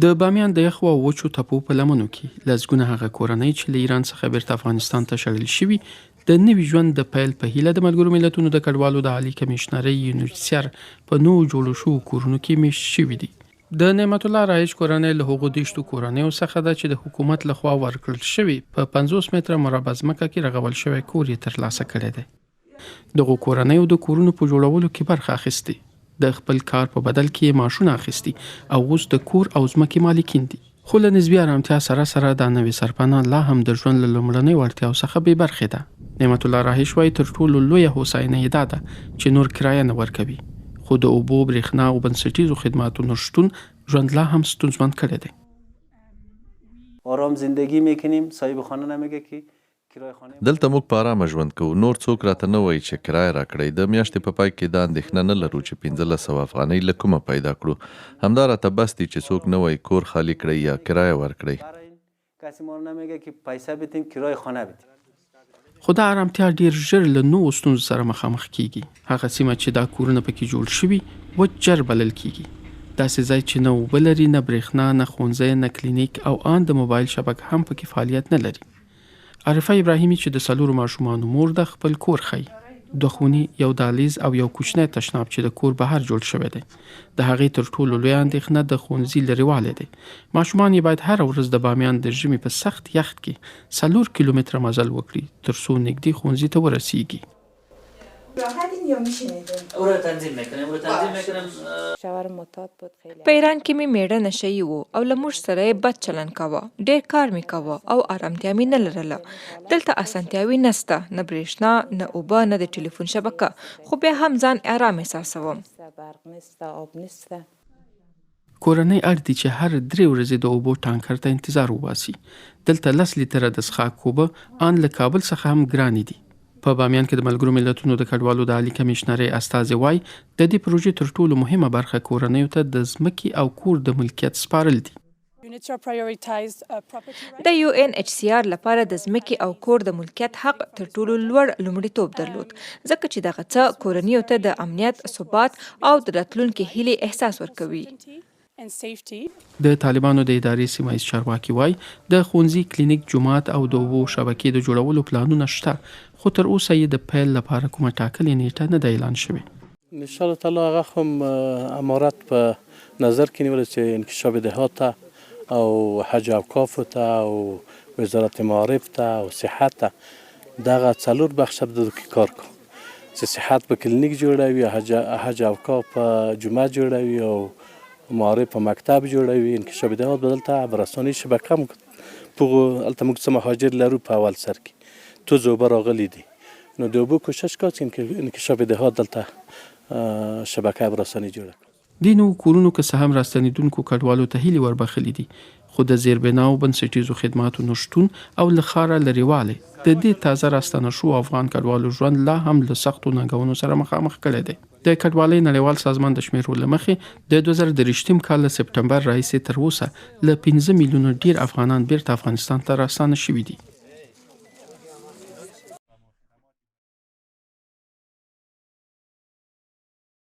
د بامیان د یخو او وچو تپو په لمنو کې لسګونه هغه کورنۍ چې له ایران څخه بیرته افغانستان ته شړل شوي، د نوي ژوند د پیل په هیله د ملګرو ملتونو د کډوالو د عالي کمیشنرۍ یونیسر په نوو جوړو شوو کورونو کې میشت شوي دي. د نعمت الله رایج کورنۍ له هغو دېشتو کورنیو څخه ده چې د حکومت له خوا ورکړل شوې په 50 متره مربع ځمکه کې رغول شوی کور یې ترلاسه کړی دی. دغو کورنیو د کورونو په جوړولو کې برخه اخیستې، د خپل کار په بدل کې یې معاشونه اخیستي او اوس د کور او ځمکې مالکین دي. خو له نسبي ارامتیا سره سره دا نوې سرپناه لا هم د ژوند له لومړنیو اړتیاو څخه بې برخې ده. نعمت الله راهش وايي، تر ټولو لویه هوساینه یې دا ده چې نور کرایه نه ورکوي، خو د اوبو، برېښنا او بنسټیزو خدماتو نشتون ژوند لا هم ستونزمن کړی دی. آرام زندگی میکنیم صاحب خانه نمیگه که دلته موږ په ارامه ژوند کوو، نور څوک راته نه وايي چې کرایه راکړئ، د میاشتې په پای کې دا اندېښنه نه لرو چې 1500 افغانۍ له کومه پیدا کړو، همدا راته بس دي چې څوک نه وايي کور خالي کړئ یا کرایه ورکړئ. خو دا ارامتیا ډېر ژر له نوو ستونزو سره مخامخ کېږي. هغه سیمه چې دا کورونه پکې جوړ شوي، وچ جر بلل کېږي. داسې ځای چې نه اوبه لري، نه برېښنا، نه ښوونځی، نه کلینیک او آن د موبایل شبکه هم پکې فعالیت نه لري. عارفه ابراهیمي چې د څلورو ماشومانو مور ده، خپل کور ښيي. دوه خونې، یو دهلیز او یو کوچنی تشناب چې د کور بهر جوړ شوی دی. د هغې تر ټولو لویه اندېښنه د ښوونځي لرېوالی دی. ماشومان یې باید هره ورځ د بامیان د ژمي په سخت یخ کې 4 کیلومتره مزل وکړي، تر څو نږدې ښوونځي ته ورسېږي. په ایران کې مې مېړه نشه یي و او له موږ سره یې بد چلند کاوه. ډېر کار مې کاوه او ارامتیا مې نه لرله. دلته اسانتیاوې نه شته، نه برېښنا، نه اوبه، نه د ټیلیفون شبکه، خو بیا هم ځان ارام احساسوم. کورنۍ اړ دي چې هر درې ورځې د اوبو ټانکر ته انتظار وباسي. دلته لس لیتره د څښاک اوبه آن له کابل څخه هم ګرانې دي. په بامیان کې د ملګرو ملتونو د کډوالو د عالي کمېشنرۍ استازې وايي، د دې پروژې تر ټولو مهمه برخه کورنیو ته د ځمکې او کور د ملکیت سپارل دي. د یو این ایچ سي آر لپاره د ځمکې او کور د ملکیت حق تر ټولو لوړ لومړیتوب درلود، ځکه چې دغه څه کورنیو ته د امنیت، ثبات او د راتلونکي هیلې احساس ورکوي. د طالبانو د ادارې سیمه ییز چارواکي وايي، د ښوونځي، کلینیک، جومات او د اوبو شبکې د جوړولو پلانونه شته، خو تر اوسه یې د پیل لپاره کومه ټاکلې نېټه نه ده اعلان شوې. ان شاء الله تعالی هغه خو هم امارت په نظر کې نیولې چې انکشاف دهات ته او حج اوقافو ته او وزارت معارف ته او صحت ته دغه څلور بخش په کې کار کو چې صحت په کلینیک جوړوي، حج اوقاف په جومات جوړوي او معارف په مکتب جوړوي. انکشاف دهات به دلته ابرساني شبکه هم په هلته موږ څه مهاجر لرو، په اول سر کې توز اوبه راغلي دي، نو د اوبو کوشش کا چې انکشاف دهات دلته شبکه ابرساني جوړه کړو. دې نوو کورونو که څه هم راستنېدونکو کډوالو ته هیلې وربخښلې دي، خو د زیربناو، بنسټیزو خدماتو نشتون او له ښاره لرېوالی د دې تازه راستنه شوو افغان کډوالو ژوند لا هم له سختو ننګونو سره مخامخ کړی دی. د کډوالۍ نړیوال سازمان د شمېرو له مخې، د 2023 کال له سپټمبر راهیسې تر اوسه له 5 میلیونو ډېر افغانان بېرته افغانستان ته راستانه شوي دي.